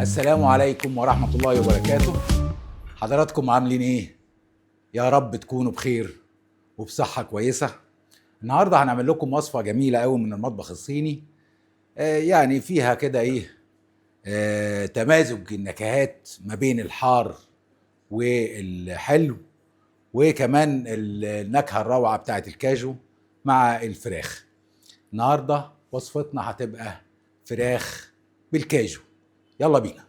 السلام عليكم ورحمة الله وبركاته. حضراتكم عاملين ايه؟ يا رب تكونوا بخير وبصحة كويسة. النهاردة هنعمل لكم وصفة جميلة قوي من المطبخ الصيني، يعني فيها كده ايه، تمازج النكهات ما بين الحار والحلو، وكمان النكهة الروعة بتاعت الكاجو مع الفراخ. النهاردة وصفتنا هتبقى فراخ بالكاجو. يلا بينا.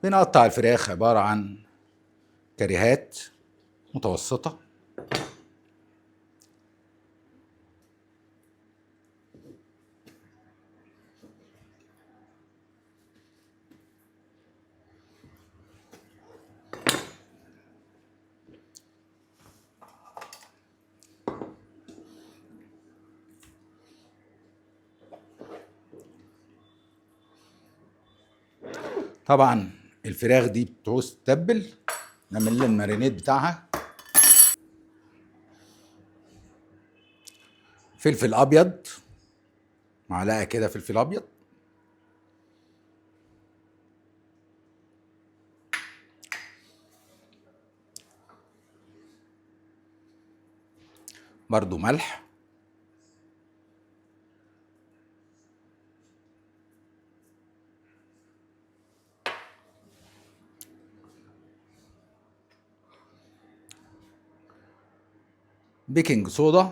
بنقطع الفراخ عبارة عن كريهات متوسطة. طبعا الفراخ دي بتعوز تتبل، نعمل لها المارينيت بتاعها. فلفل ابيض، معلقه كده فلفل ابيض، برضو ملح، baking soda،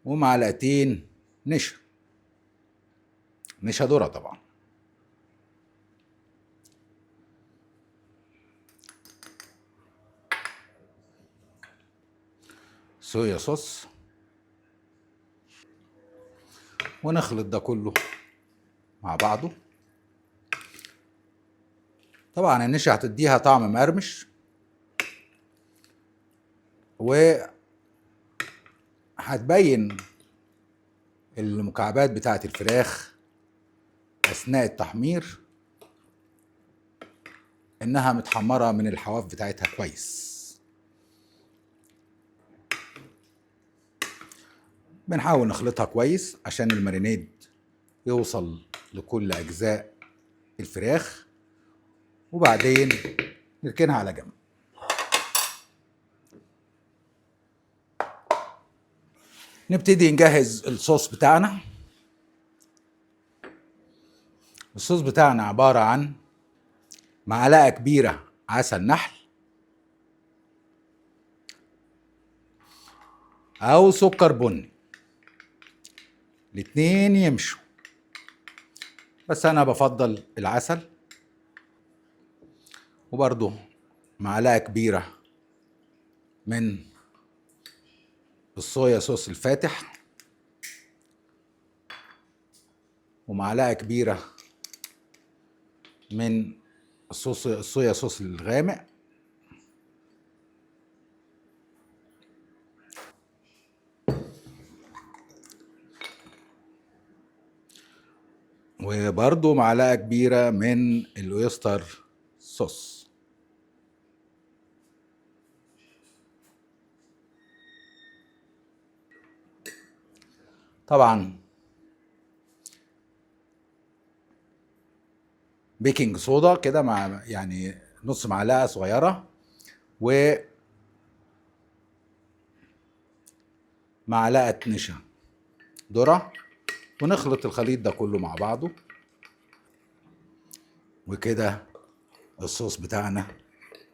ومعلقتين نشا، نشا ذرة طبعا. صويا صوص، ونخلط ده كله مع بعضه. طبعا النشا هتديها طعم مقرمش، وهتبين المكعبات بتاعت الفراخ أثناء التحمير إنها متحمرة من الحواف بتاعتها كويس. بنحاول نخلطها كويس عشان المارينيد يوصل لكل أجزاء الفراخ، وبعدين نركنها على جنب. نبتدي نجهز الصوص بتاعنا. الصوص بتاعنا عبارة عن معلقة كبيرة عسل نحل أو سكر بني، الاتنين يمشوا، بس أنا بفضل العسل. وبرضو معلقة كبيرة من الصويا صوص الفاتح، ومعلقة كبيرة من الصويا صوص الغامق، وبرضو معلقة كبيرة من الأويستر صوص. طبعا بيكنج صودا كده مع يعني نص معلقة صغيرة، و معلقة نشا ذرة، ونخلط الخليط ده كله مع بعضه. وكده الصوص بتاعنا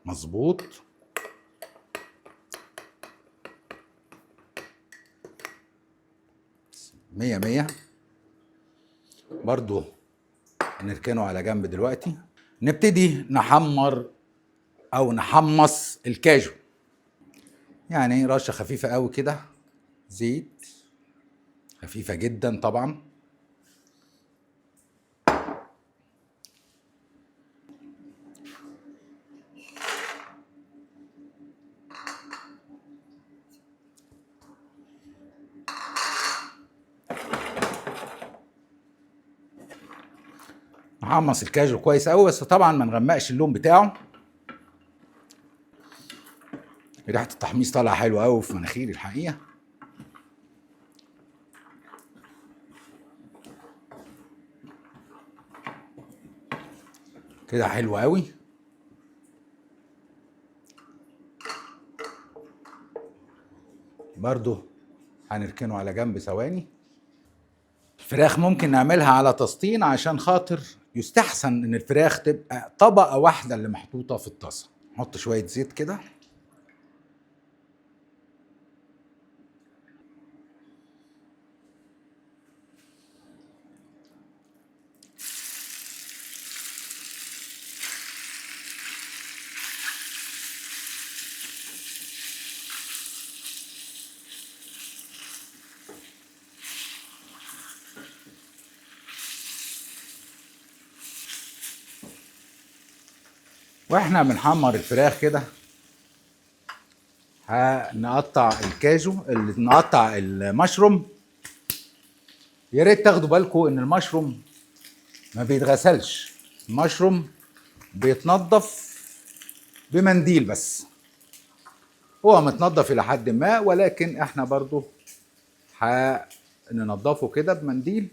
مظبوط. مية مية. برضو نركنه على جنب دلوقتي. نبتدي نحمر او نحمص الكاجو، يعني رشة خفيفة قوي كده زيت، خفيفة جدا طبعا. نحمص الكاجو كويس قوي، بس طبعا ما نغمقش اللون بتاعه. ريحه التحميص طالعه حلوة قوي في مناخيري الحقيقة. كده حلو قوي. برضو هنركنه على جنب ثواني. الفراخ ممكن نعملها على تسطين، عشان خاطر يستحسن ان الفراخ تبقى طبقة واحدة اللي محطوطة في الطاسة. نحط شوية زيت كده. واحنا بنحمر الفراخ كده هنقطع الكاجو، اللي نقطع المشروم. يا ريت تاخدوا بالكم ان المشروم ما بيتغسلش، المشروم بيتنضف بمنديل بس، هو متنضف الى حد ما، ولكن احنا برضو هننضفه كده بمنديل.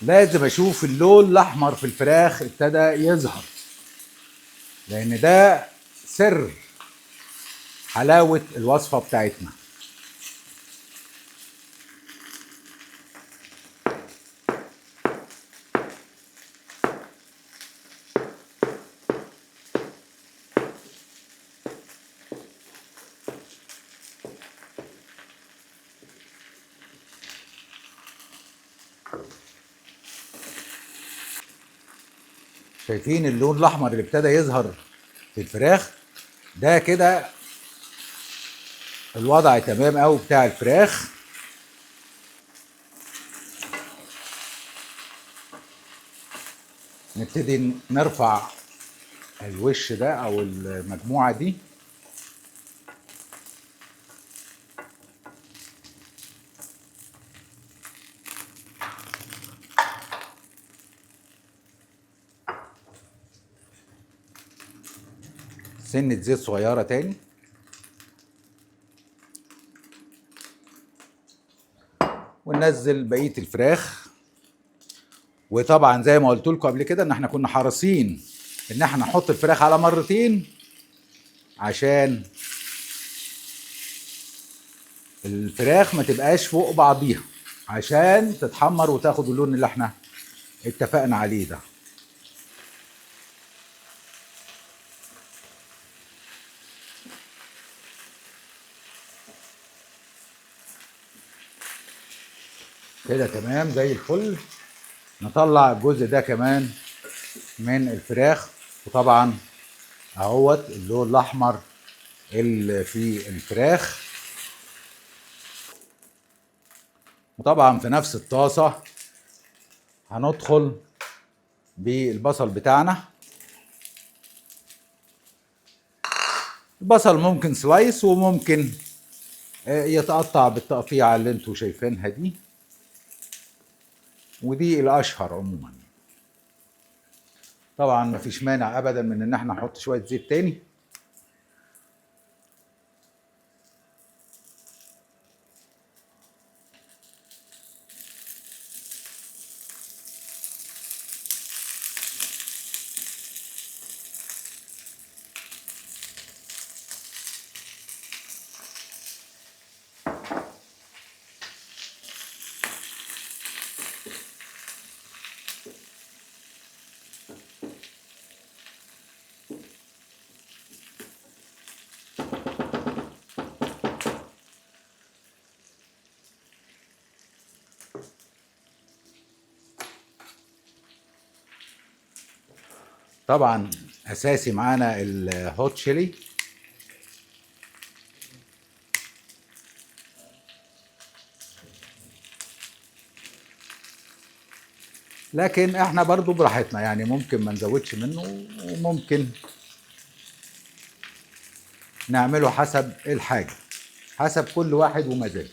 لازم اشوف اللون الاحمر في الفراخ ابتدى يظهر، لان ده سر حلاوة الوصفة بتاعتنا. شايفين اللون الاحمر اللي ابتدى يظهر في الفراخ ده؟ كده الوضع تمام قوي بتاع الفراخ. نبتدي نرفع الوش ده او المجموعة دي. سنة زيت صغيرة تاني. وننزل بقية الفراخ. وطبعا زي ما قلت لكم قبل كده ان احنا كنا حريصين ان احنا نحط الفراخ على مرتين عشان الفراخ ما تبقاش فوق بعضيها، عشان تتحمر وتاخد اللون اللي احنا اتفقنا عليه ده. كده تمام زي الفل. نطلع الجزء ده كمان من الفراخ، وطبعا اهوت اللون الاحمر اللي في الفراخ. وطبعا في نفس الطاسة هندخل بالبصل بتاعنا. البصل ممكن سلايس وممكن يتقطع بالتقطيعة اللي انتوا شايفينها دي، ودي الاشهر عموما. طبعا مفيش مانع ابدا من ان احنا نحط شوية زيت تاني. طبعا اساسي معانا الهوت شيلي. لكن احنا برضو براحتنا، ممكن ما نزودش منه وممكن نعمله حسب الحاجة، حسب كل واحد ومزاجه.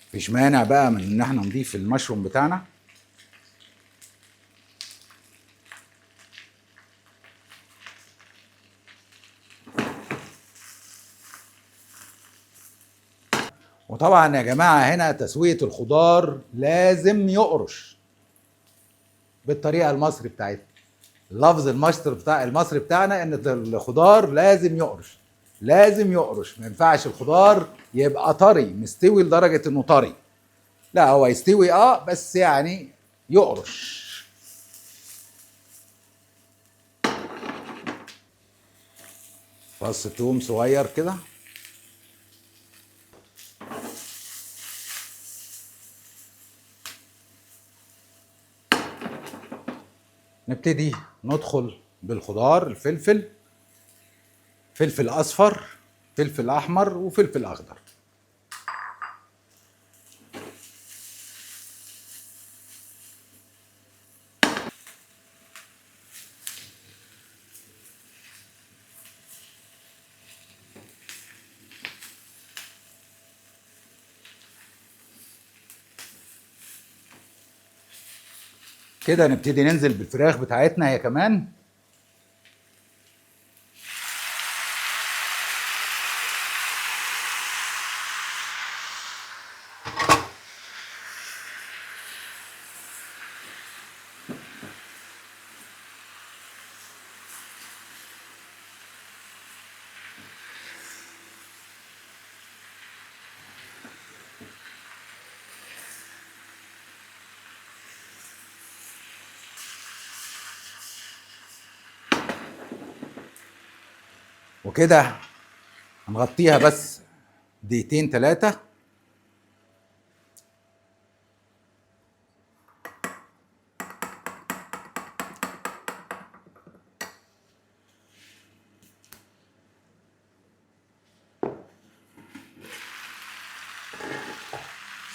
مفيش مانع بقى من ان احنا نضيف المشروم بتاعنا. وطبعا يا جماعة هنا تسوية الخضار لازم يقرش بالطريقة المصري بتاعتنا. اللفظ المصري بتاعنا ان الخضار لازم يقرش، لازم يقرش، ما ينفعش الخضار يبقى طري مستوي لدرجة انه طري، لا هو يستوي بس يعني يقرش. فص توم صغير كده، نبتدي ندخل بالخضار، الفلفل، فلفل اصفر، فلفل احمر، وفلفل اخضر. كده نبتدي ننزل بالفراخ بتاعتنا هي كمان. وكده هنغطيها بس دقيقتين تلاتة.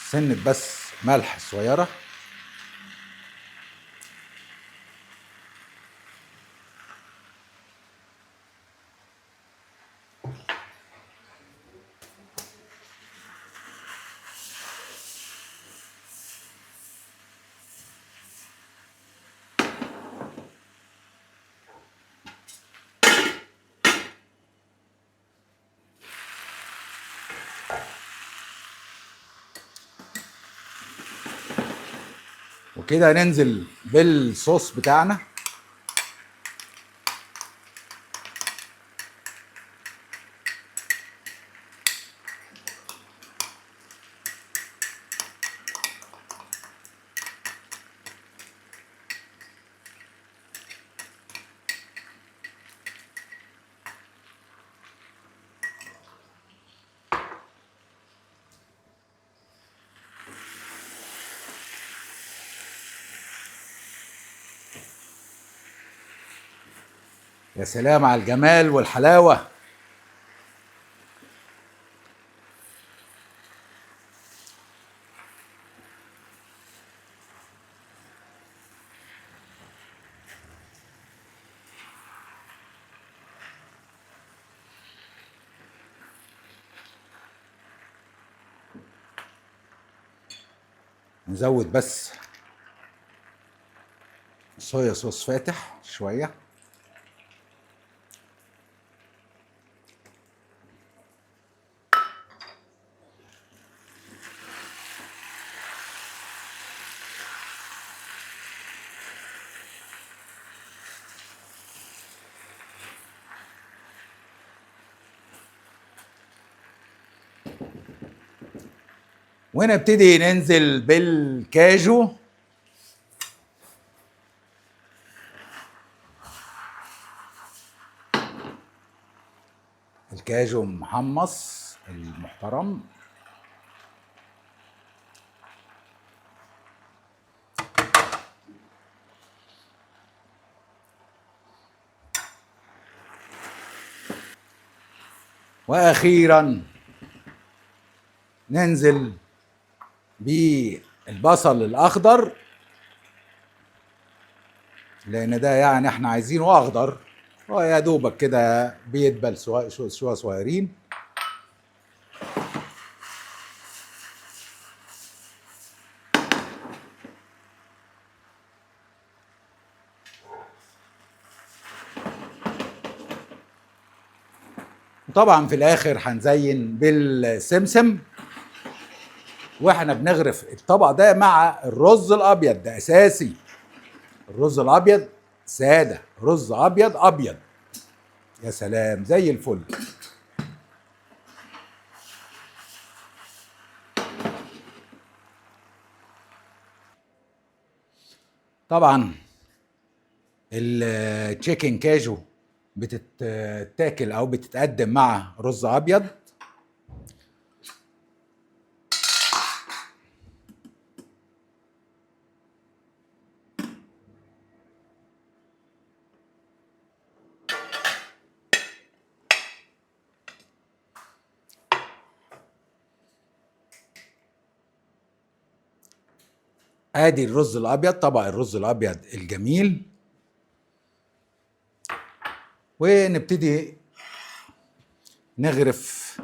سنة بس ملح صغيرة. وكده ننزل بالصوص بتاعنا. يا سلام على الجمال والحلاوة. نزود بس صويا صوص فاتح شوية. ونبتدي ننزل بالكاجو. الكاجو محمص المحترم. واخيرا ننزل بالبصل الاخضر لان ده يعني احنا عايزينه اخضر، ويا دوبك كده بيدبل شوية صغيرين. وطبعا في الاخر هنزين بالسمسم، واحنا بنغرف الطبق ده مع الرز الابيض، ده اساسي. الرز الابيض ساده، رز ابيض ابيض، يا سلام زي الفل. طبعا التشيكن كاجو بتتاكل او بتتقدم مع رز ابيض. ادي الرز الابيض، طبق الرز الابيض الجميل. ونبتدي نغرف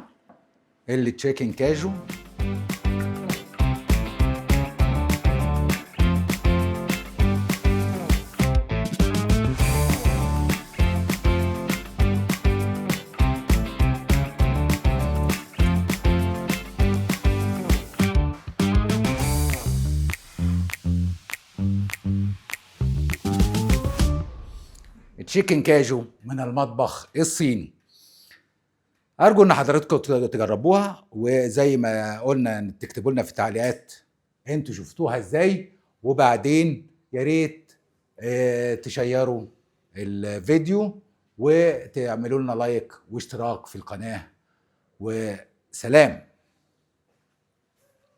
التشيكن كاجو. تشيكن كاجو من المطبخ الصيني. ارجو ان حضراتكم تجربوها، وزي ما قلنا تكتبوا لنا في التعليقات انتوا شفتوها ازاي، وبعدين يا ريت تشيروا الفيديو وتعملوا لنا لايك واشتراك في القناة. وسلام.